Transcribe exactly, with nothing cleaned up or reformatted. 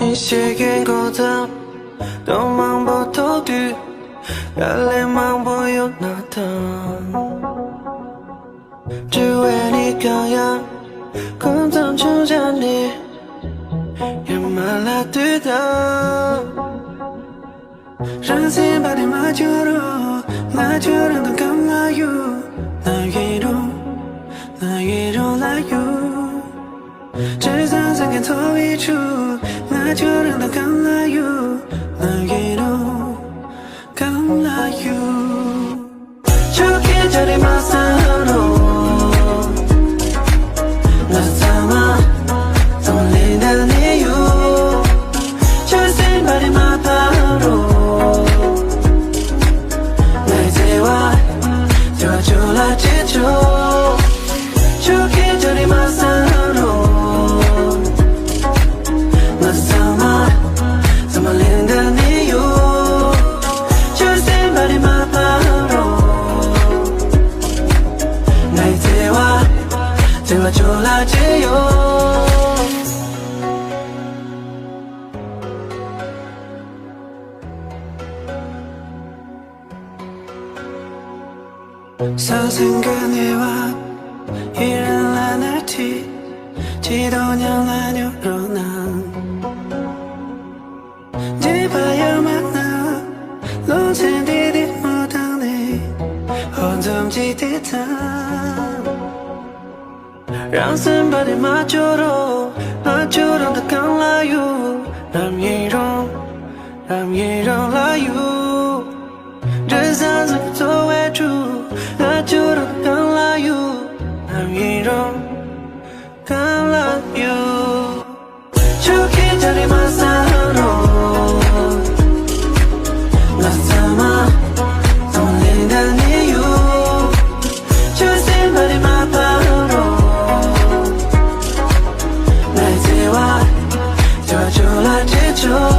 ནི་ཤེས་མཁན་གོ་ཙམ། དོན་མང་པོ་ཐོག་དུས། དཀའ་ལས་མང་པོ་ཡོད་ན་ཐང་། དྲི་བའི་ནི་གང་ཡང་། གོ་ཙམ་ཆུང་ཆ་ནི། ཡ་མ་ལ་དུས་དང་། རང་སེམས་པ་དེ་མ་བཅོས་རོགས། མ་བཅོས་རོགས་དང་གང་ལ་ཡོད། ན་ཡིན་རུང་། ན་ཡིན་རུང་ལ་ཡོད། བྲེལ་ཟིང་ཟིང་གི་འཚོ་བའི་ཁྲོད། ང་ཁྱོད་རང་དང་གང་ལ་ཡོད། ང་ཡིན་རུང་གང་ལ་ཡོད། ཆོས་ཁྱད་ཆོས་རེ་མ་བསམ་རུང་། ང་ཚང་མ་ཚང་ལས་འདས་ནས་ཡོད། ཆོས་སེམས་པ་རེ་མ་ཕམ་རུང་། ང་བརྩེ་བ་བརྩེ་བ་ཁྱོད་ལ་བྱེད་ཆོག་ཆོས་ཁྱད་ཆོས་རེ་མ་བསམ་རུང་། ང་ཚང་མ་ཚང་མ་ལས་འདས་ནས་ཡོད། ཆོས་སེམས་པ་རེ་མ་ཕམ་རུང་། ང་བརྩེ་བ་བརྩེ་བ་ཁྱོད་ལ་བྱེད་ཡོད། ས་སེང་ག་ནས་བ། ཡི་རང་ལ་ན་ཁྲི། ཁྲི་དོ་ཉང་ལ་ཉོ་རོགས་གནང་། འདྲེས་པ་ཡ་མ་ན། ལོ་ཆེན་དེ་དེ་མོ་དང་ནས། ཧོ་འཛོམས་ཀྱི་དེ་ཚང་། རང་སེམས་པ་དེ་མ་བཅོས་རོགས། མ་བཅོས་རོགས་དང་གང་ལ་ཡོད། ནམ་ཡིན་རུང་། ནམ་ཡིན་རུང་ལ་ཡོད། འདྲེ་བཟང་བཟང་གི་འཚོ་བའི་ཁྲོད། མ་བཅོས་རོགས་དང་གང་ལ་ཡོད། ནམ་ཡིན་རུང་། གང་ལ་ཡོད། ཆོས་ཁྱད་ཆོས་རེ་མ་བསམ་རུང་། ང་ཚང་མ་ཚང་ལས་འདས་ནས་ཡོད། ཆོས་སེམས་པ་རེ་མ་ཕམ་རུང་། ང་བརྩེ་བ་བརྩེ་བ་ཁྱོད་ལ་བྱེད་ཆོག